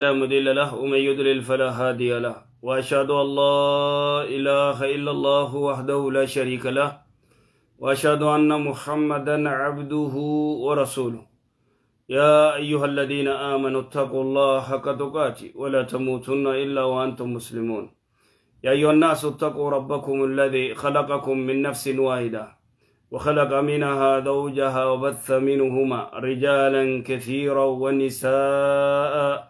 لا مضل له ومن يضلل فلا هادي له، وأشهد أن لا إله إلا الله وحده لا شريك له، وأشهد أن محمدا عبده ورسوله. يا أيها الذين آمنوا اتقوا الله حق تقاته ولا تموتن إلا وأنتم مسلمون. يا أيها الناس اتقوا ربكم الذي خلقكم من نفس واحدة وخلق منها زوجها وبث منهما رجالا كثيرا ونساء،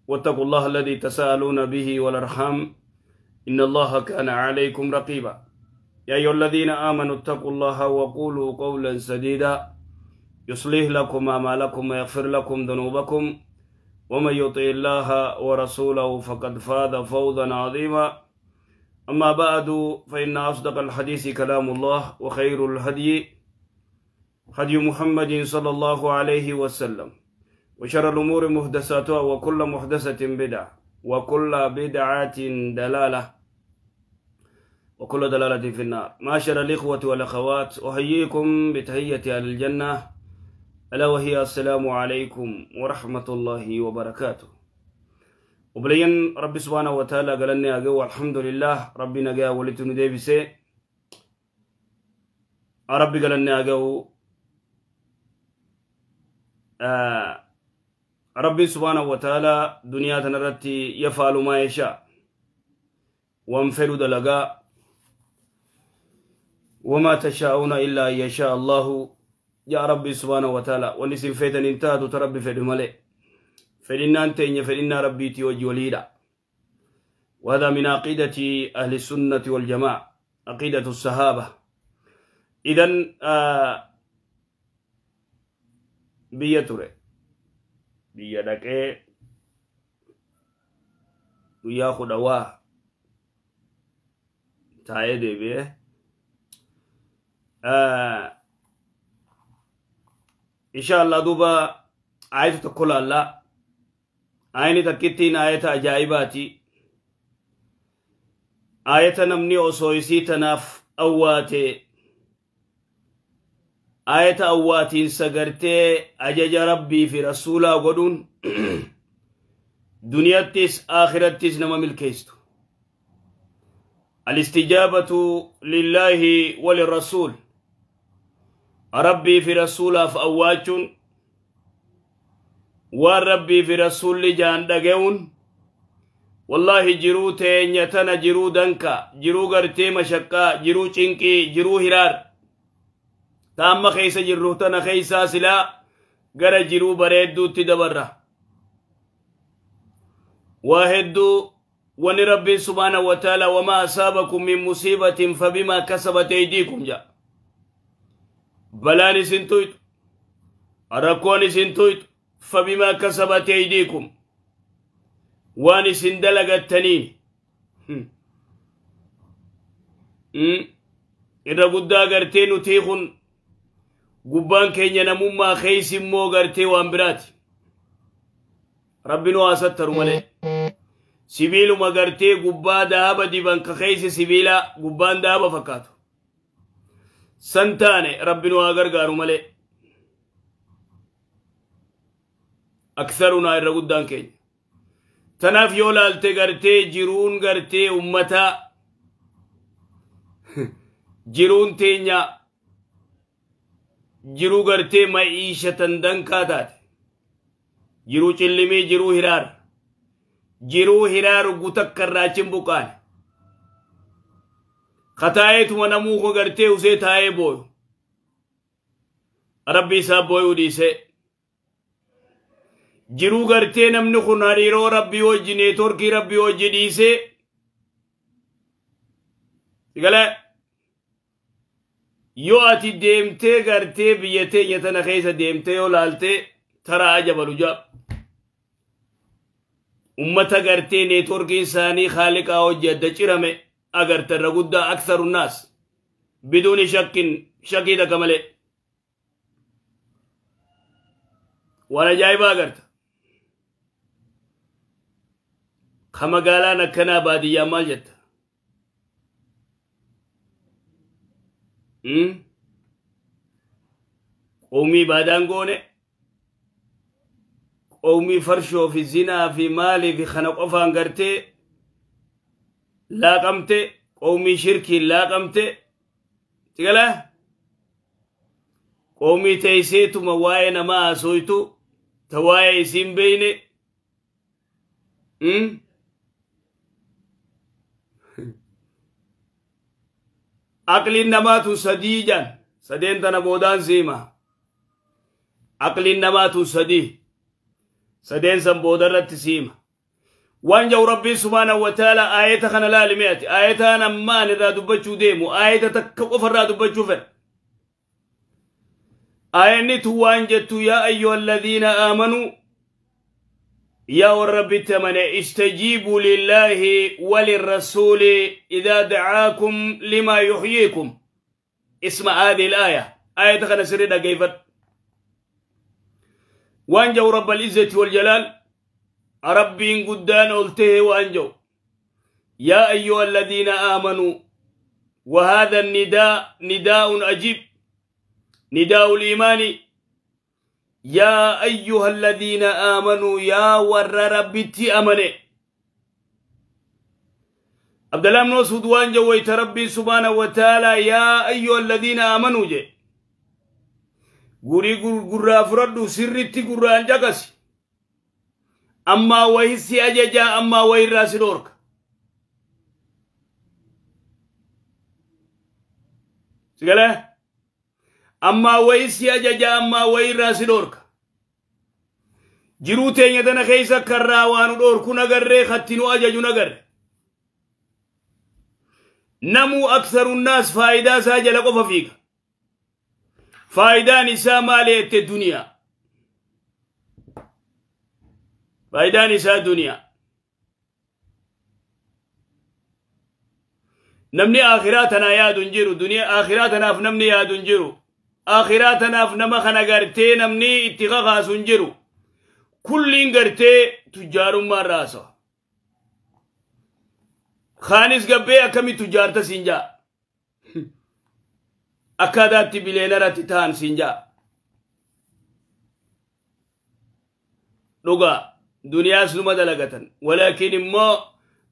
واتقوا الله الذي تساءلون به والأرحام إن الله كان عليكم رقيبا. يا أيها الذين آمنوا اتقوا الله وقولوا قولا سديدا يصلح لكم أعمالكم ويغفر لكم ذنوبكم، ومن يطع الله ورسوله فقد فاز فوزا عظيما. أما بعد، فإن أصدق الحديث كلام الله، وخير الهدي هدي محمد صلى الله عليه وسلم، وشر الأمور محدثاتها، وكل محدثة بدعة، وكل بدعة دلالة، وكل دلالة في النار. معاشر الإخوة والأخوات، أحييكم بتحية أهل الجنة، ألا وهي السلام عليكم ورحمة الله وبركاته. وبلين ربي سبحانه وتعالى قال لنا الحمد لله ربنا جاء ولتنو ديبسي ربي قال لنا ربي سبحانه وتعالى دنيا تنرتي يفعل ما يشاء وانفرد دلقا وما تشاءون إلا أن يشاء الله. يا ربي سبحانه وتعالى ونسين فيتن انتهت تربي في الملئ فإن أنت إن فإن ربي تيوجي وليدا. وهذا من عقيدة أهل السنة والجماعة، عقيدة الصحابة. إذن بيا ture biyya dhaqee guyyaa 10 taa'ee deebi'ee insha Allah. Duuba ayatu tokko laallaa, ayni takkittiin ayata ajaa'ibaati, ayata namni osoo isii tanaaf awwaate, ayata awwaatiinsa gartee ajaja rabbii fi rasuulaa godhuun duniyattis akhirattis nama milkeessu. الاستجابة لله وللرسول، ربي في رسوله فأواجون والربي في رسول جان دقون. والله جرو تينيتنا جرو دنكا جرو غرتي مشقا جرو چنكي جرو هرار تام خيسا جرو تنا خيسا سلا غر جرو بريدو تدبرة واحدو. ونربي سبحانه وتعالى وما أصابكم من مصيبة فبما كسبت أيديكم. جاء بلاني سنتويت ركوني سنتويت فبما كسبت أيديكم واني سندلق التنين. إذا قد غرتي نتيخن قبان كين نموما خيس مو غرتي وانبرات ربي نو أستر ملي سبيل ما غرتي قبا دهب ديبان كخيس سبيلا قبان دهب فكاتو سنتاني ربي نو أغرغارو ملي أكثرنا الرغدان كين تناف يولالتي غرتي جيرون غرتي أمتا جيرون تينيا جيرو غرتي معيشة دنكا جيرو چلمي جيرو هرار جيرو هرار غتك الراچم بوكان خطايت ونمو غرتي اسے تاي بو ربي صاحب بويو ديسه jiruu gartee namni kun hariiroo rabbii wajji neetworkii rabbii wajji dhiisee sigale. Yoo ati deemtee gartee biyya teenya tana keessa deemtee yoo laaltee taraa jabalu jaa ummata gartee neetworkiin isaanii haaliqaa hojii adda cirame agarta irra guddaa aktharu nnaas biduuni shakkin shakii takka malee waan ajaa'ibaa agarta. Ka magaalaan akkanaa baadiyyaa maal jetta? Qoomii baadaan goone. Qawmii farshoo fi zinaa fi maalii fi kana qofaan gartee laaqamte, qawmii shirkiin laaqamte. Sigala qawmii teeyseetuma waa'ee namaa haasoytu ta waa'ee isiin beeyne. Aqliin namaa tun sadii jan sadeen tana boodaan siima. Aqliin namaa tun sadii sadeen san boodarratti siima. Waan jau Rabbiin subhaanahu wa ta'ala aayata kana laalime ati aayata ammaan irraa dubbachuu deemu aayata takka qofa irraa dubbachuu fedha. Aayanni tun waan jettu yaa ayyuha alladhiina aamanuu yaa warra Rabbitti amane istajiibuu lillaahi walirrasuuli idaa dacaakum limaa yuxyiikum. Isma haadhihi al-aaya. Aayata kana sirrii dhageeffadhu. Waan jau Rabbal izzati wal jalaal Rabbiin guddaan ol ta'e waan jau yaa ayyuha alladhiina aamanuu. وهذا النداء نداء عجيب، نداء الإيمان. يا أيها الذين آمنوا يا ور ربتي أمني. عبد الله بن مسعود وان جويت ربي سبحانه وتعالى يا أيها الذين آمنوا جي غوري غورا فردو سرتي غورا انجاكس أما وهي أججا أما وهي راس دورك. سيقاله أما وهي أججا أما وهي راس دورك. jiruu teenya tana keessa karraa waan dhorku nagarree kattinuu ajaju nagarre. Namuu aksaru naas faayidaa isaa jala qofa fiiga. Faayidaan isaa maali jette duniyaa. Faayidaan isaa duniyaa. Namni akhiraa tanaa yaadu hin jiru. Duniyaa akhiraa tanaaf namni yaadu hin jiru. Akhiraa tanaaf nama kana gartee namni itti kakaasu hin jiru. Kulliin gartee tujjaarummaa irraa haasawa. Kaanis gabbee akkamitti tujjaarta siin jaa. Akkaataatti bileenaratti ta'an siin jaa. Dhugaa duniyaas numa dalagatan. Walaakin immoo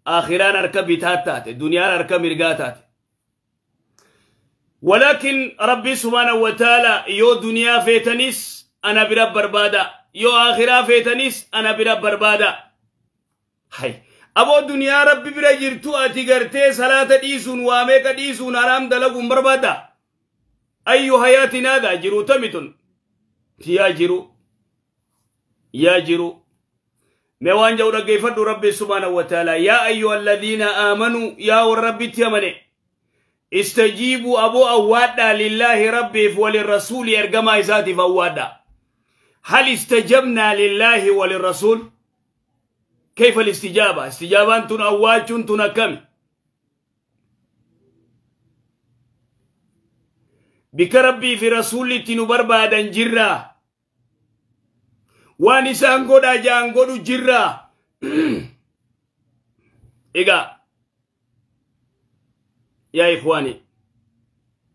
akhiraan harka bitaa taate, duniyaan harka mirgaa taate. Walaakin Rabbi subhaanahu wa ta'ala yoo duniyaa feetanis ana bira barbaada. Yoo akhiraa feetanis ana bira barbaada. Hay. Aboo duniyaa Rabbi bira jirtu ati gartee salaata dhiisuun waa meeqa dhiisuun haraam dalaguun barbaada. Ayyu hayaatin haadaa jiruu tamitun. Yaa jiru. Yaa jiru. Mee waan jedhu dhaggeeffadhu Rabbi subhaanahu wa ta'ala yaa ayyuha alladhiina aamanuu yaa warra Rabbitti amane istajiibuu aboo awwaadhaa lillaahi Rabbiif walirrasuuli ergamaa isaatiif awwaadhaa. هل استجبنا لله وللرسول؟ كيف الاستجابة؟ استجابة أنتن أواج أنتن كم؟ بك ربي في رسول تنبر بعد جرا وانسان قد أجان قد جرا. إيقا يا إخواني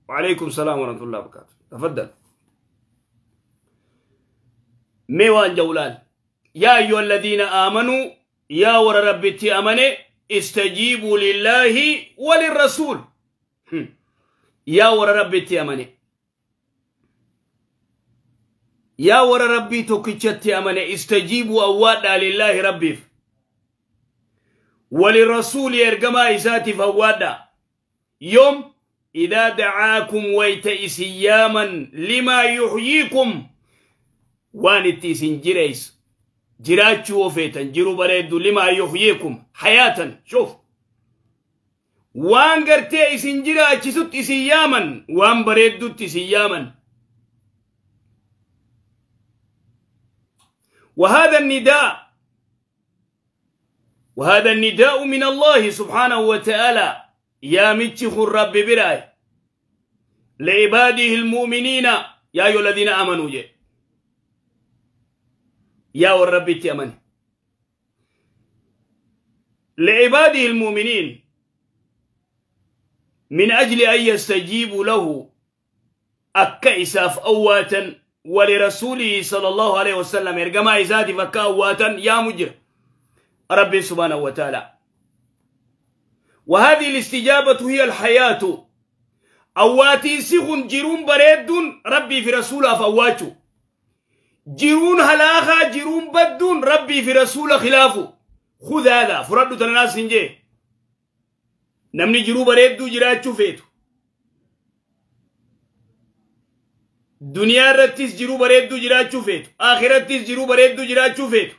وعليكم السلام ورحمة الله وبركاته. تفضل. ميوان جولان يا أيها الذين آمنوا يا ور ربتي أمني استجيبوا لله وللرسول. يا ور ربتي أمني يا ور ربي توكيتشتي أمني استجيبوا أوادا لله ربي وللرسول يرجما إساتي فوادا يوم إذا دعاكم ويتئسياما لما يحييكم waan itti isin jireessu jiraachuu ofeetan jiru bareeddu limaa yuhyiikum hayaatan shuuf waan gartee isin jiraachisutti isin yaaman waan bareeddutti isin yaaman. وهذا النداء وهذا النداء من الله سبحانه وتعالى يا متشخ الرب براي لعباده المؤمنين يا أيها الذين آمنوا جي يا والرب تأمن لعباده المؤمنين من أجل أن يستجيبوا له أكا إساف أواتا ولرسوله صلى الله عليه وسلم إرجما إزادي فكاواتا يا مجر ربي سبحانه وتعالى. وهذه الاستجابة هي الحياة. أواتي سيخن جيرون بريدون ربي في رسوله فواتو جيرون هلاخا جيرون بدون ربي في رسوله خلافه. خذ هذا فردو تناس نجي نمني جيرو بريدو جيراتشو فيتو دنيا رتيس جيرو بريدو جيراتشو فيتو آخرتيس جيرو بريدو جيراتشو فيتو.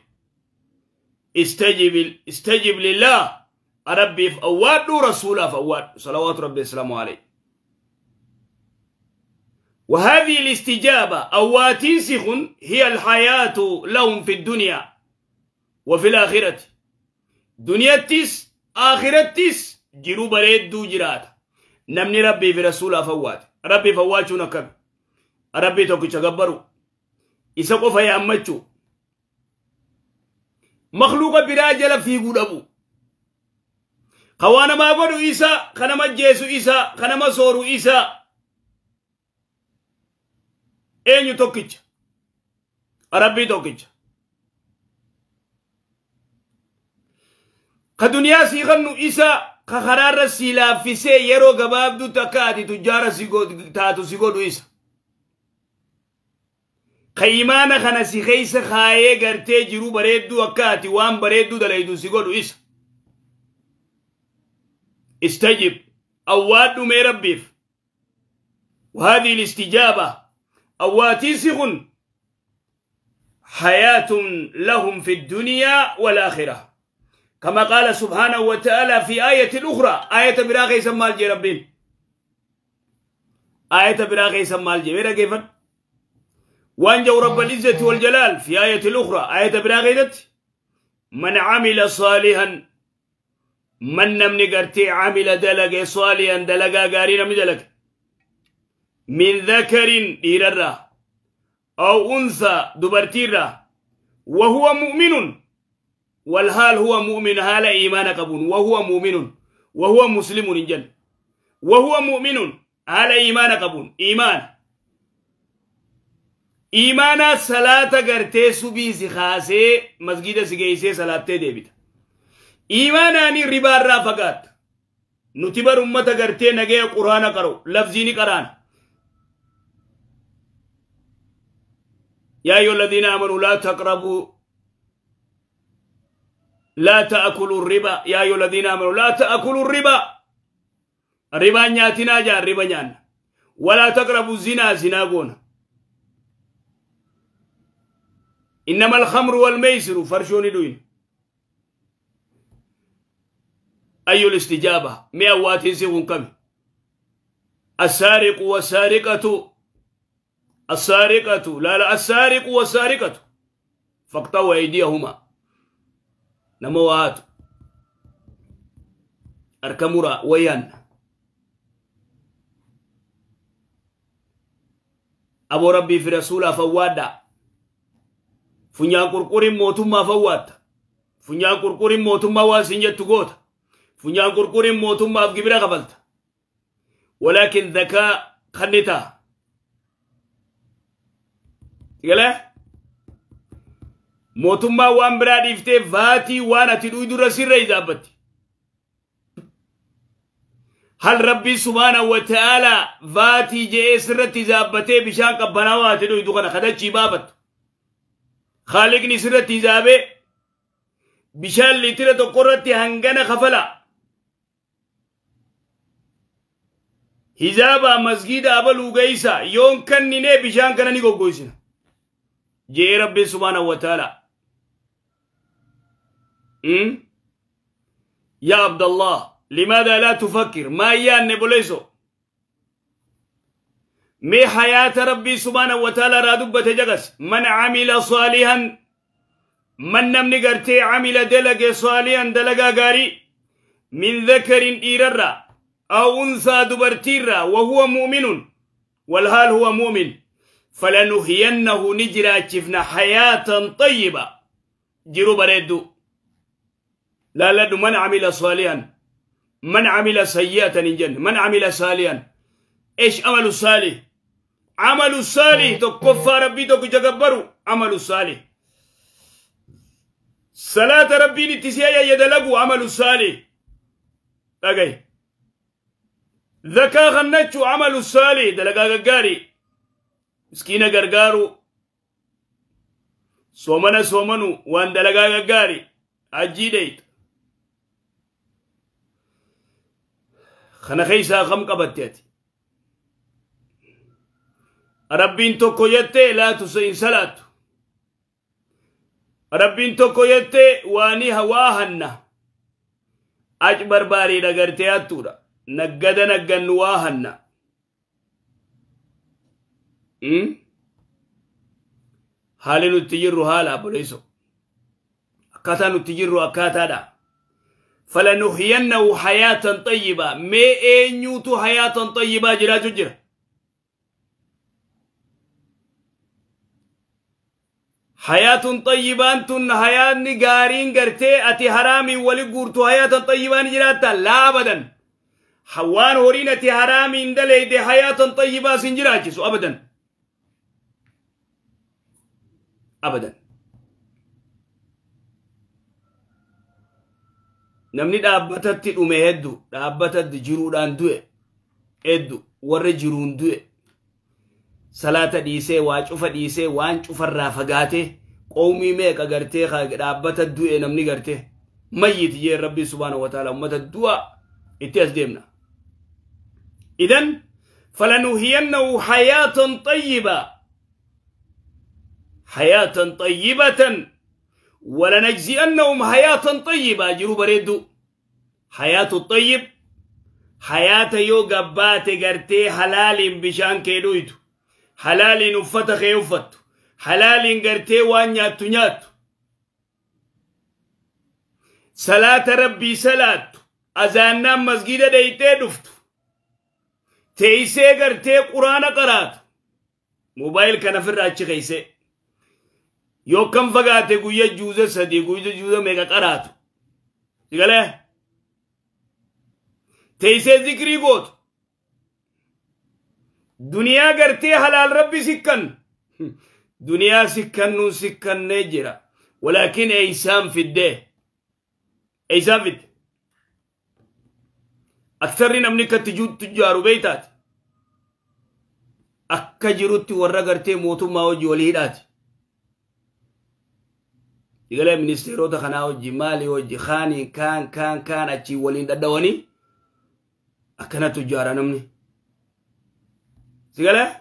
استجب لله ربي فأوادو رسوله فأوادو صلوات ربي السلام عليه. وهذه الاستجابة أواتين سخن هي الحياة لهم في الدنيا وفي الآخرة. دنيا تيس آخرتيس جيرو بريدو جرات نمني ربي في رسوله فوات ربي فواتشو نكب ربي توكي تغبرو إساقو فيا أمتشو مخلوق براجل في قدبو خوانا ما قدو إسا خنما جيسو إسا خنما سورو إسا eenyu tokkicha rabbii tokkicha ka duniyaa sii kannu isa ka karaarra sii laaffisee yeroo gabaabduu takka ati tujjaara taatu si godhu isa ka imaana kana si keessa kaayee gartee jiruu bareedduu akka ati waan bareedduu dalaydu si godhu isa. Istajib awwaadhu mee rabbiif. وهذه الاستجابة أواتيسخ حياة لهم في الدنيا والآخرة كما قال سبحانه وتعالى في آية أخرى. آية براغي سمال جي ربين آية براغي سمال جي بيرا كيف وانجو رب العزة والجلال في آية الأخرى آية براغي من عمل صالحا من نمني قرتي عمل دلق صالحا دلقا قارين من دلق من ذكر ديررا أو أنثى دبرتيرا وهو مؤمن والحال هو مؤمن حال إيمان قبون وهو مؤمن وهو مسلم إنجل وهو مؤمن حال إيمان قبون إيمان إيمانا صلاة قرتي سبي سخاسي مسجد سجيسي صلاة ديبت إيماناني ربا الرافقات نتبر أمة قرتي نجي قرآن قرو لفظيني قرآن. يا أيها الذين آمنوا لا تقربوا لا تأكلوا الربا. يا أيها الذين آمنوا لا تأكلوا الربا ربا نياتنا جاء ربا نيان ولا تقربوا الزنا زنا قونا. إنما الخمر والميسر فرشوني دوين. أي الاستجابة مئوات سيغن كم السارق والسارقة السارقة لا لا السارق والسارقة فاقطعوا أيديهما نموات أركمورا ويان أبو ربي في رسوله فوادا فنيا قرقر موتما فوات فنيا قرقر موتما واسنجت غوت فنيا قرقر موتما أفجبرا قبلت ولكن ذكاء خنتا قال موتما وان برا ديفته فاتي وانا تدوي در سر اجابت. هل ربي سبحانه وتعالى فاتي جي سر تجابته بشان قبناوا تدوي دغنا خدچي بابت خالقني سر تجابه بشان لتر تو قرتي هنگنا خفلا حجابا مسجد ابلو گيسا يون كنني بشان كنني غوغويسنا جي ربي سبحانه وتعالى. يا عبد الله لماذا لا تفكر ما هي النبوليسو مي حياة ربي سبحانه وتعالى رادبة جغس من عمل صالحا من نمني قرتي عمل دلق صالحا دلقا قاري من ذكر إيررا أو أنثى دبرتيرا وهو مؤمن والحال هو مؤمن فلنحيينه نجرا شفنا حياة طيبة جرو بريدو لا لا من عمل صالحا من عمل سيئة إن جن من عمل صالحا إيش عمل صالح Amalu saalih tokkoffaa Rabbii tokkicha gabbaru amalu saalih. Salaata Rabbiin itti si ayyaye dalagu amalu saalih. Dhagaye. Zakaa kannachuu amalu saalih dalagaa gaggaarii. Miskiina gargaaru. Soomana soomanu waan dalagaa gaggaarii. Hajjii dheeyta. Kana keessaa kam qabatte ati? Rabbiin tokko jettee laatu hin salaattu. Rabbiin tokko jettee waani waa hanna. Aci barbaariidha gartee hattuudha. Naggada naggannu waa hanna. Haali nutti jirru haala obboleesso. Akkaataa nutti jirru akkaataadha. Falanuhyiyannahu hayaatan xayyibaa. Mee eenyuutu hayaatan xayyibaa jiraachuu jira? Hayaatun xayyibaan tun hayaanni gaariin gartee ati haraamiin wali guurtu hayaatan xayyibaan jiraatta laa abadan. Waan horiin ati haraamiin daleeyde hayaatan xayyibaa sin jiraachisu abadan. Abadan. Namni dhaabbatatti dhume hedduu dhaabbatatti jiruudhaan du'e hedduu warra jiruun du'e. Salaata dhiisee waa cufa dhiisee waan cufarraa fagaatee qawmii meeqa gartee dhaabbata du'e namni gartee mayyiti jee Rabbi subhaanahu wa ta'ala ummata du'a itti as deemna. Idan falanuhiyannahu hayaatan xayyiba hayaatan xayyibatan walanajzi'annahum hayaatan xayyibaa jiru bareeddu. Hayaatu xayyib hayaata yoo gabbaate gartee halaaliin bishaan kee dhuytu. Halaaliin uffata kee uffattu. Halaaliin gartee waan nyaattu nyaattu. Salaata Rabbii salaattu. Azaannaan masgida dheeytee dhuftu. Teeysee gartee quraana qaraatu. Moobaayil kana ofirraa achi keeysee. Yookaan fagaate guyya juuza 3 guyya juuza meeqa qaraatu. Sigalee? Teeysee zikrii gootu. Duniyaa gartee halaal Rabbi sikkan. Duniyaa sikkannuun sikkannee jira. Walaakin eeysaan fiddee. Eeysaan fidde. Aktarri namni akka tujjaaru beeytaati. Akka jirutti warra gartee mootummaa hojii walii hidhaati. Igalee ministeerota kanaa hojii maalii hojii kaanii kaan kaan kaan achii waliin dhadhawanii akkana tujjaara namni. Sigalee?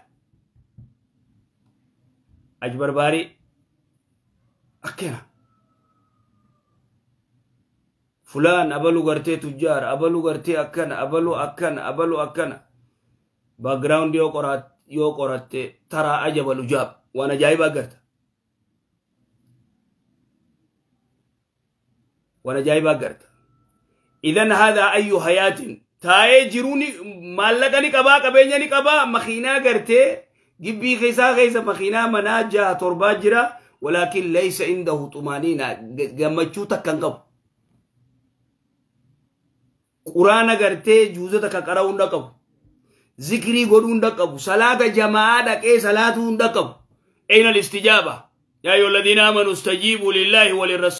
Aji barbaarii akkana. Fulaan abalu gartee tujjaara abalu gartee akkana abalu akkana abalu akkana. Background yoo qoratte taraa ajabal ujaab waan ajaa'ibaa garta. Waan ajaa'ibaa garta. Idan haadaa ayyu hayaatin taa'ee jiruun maallaqa ni qabaa qabeenya ni qabaa makiinaa gartee gibbii keessaa keessa makiinaa manaa 6 7 jira walaakin laysa indahu xumaaniina gammachuu takka hin qabu. Quraana gartee juuza takka qara'uu hin qabu. Zikrii godhuu hin qabu. Salaata jamaa dhaqee salaatuu hin qabu. Ayna al-istijaaba? Yaa ayyuha alladhiina aamanu istajiibuu lillaahi walirrasuul.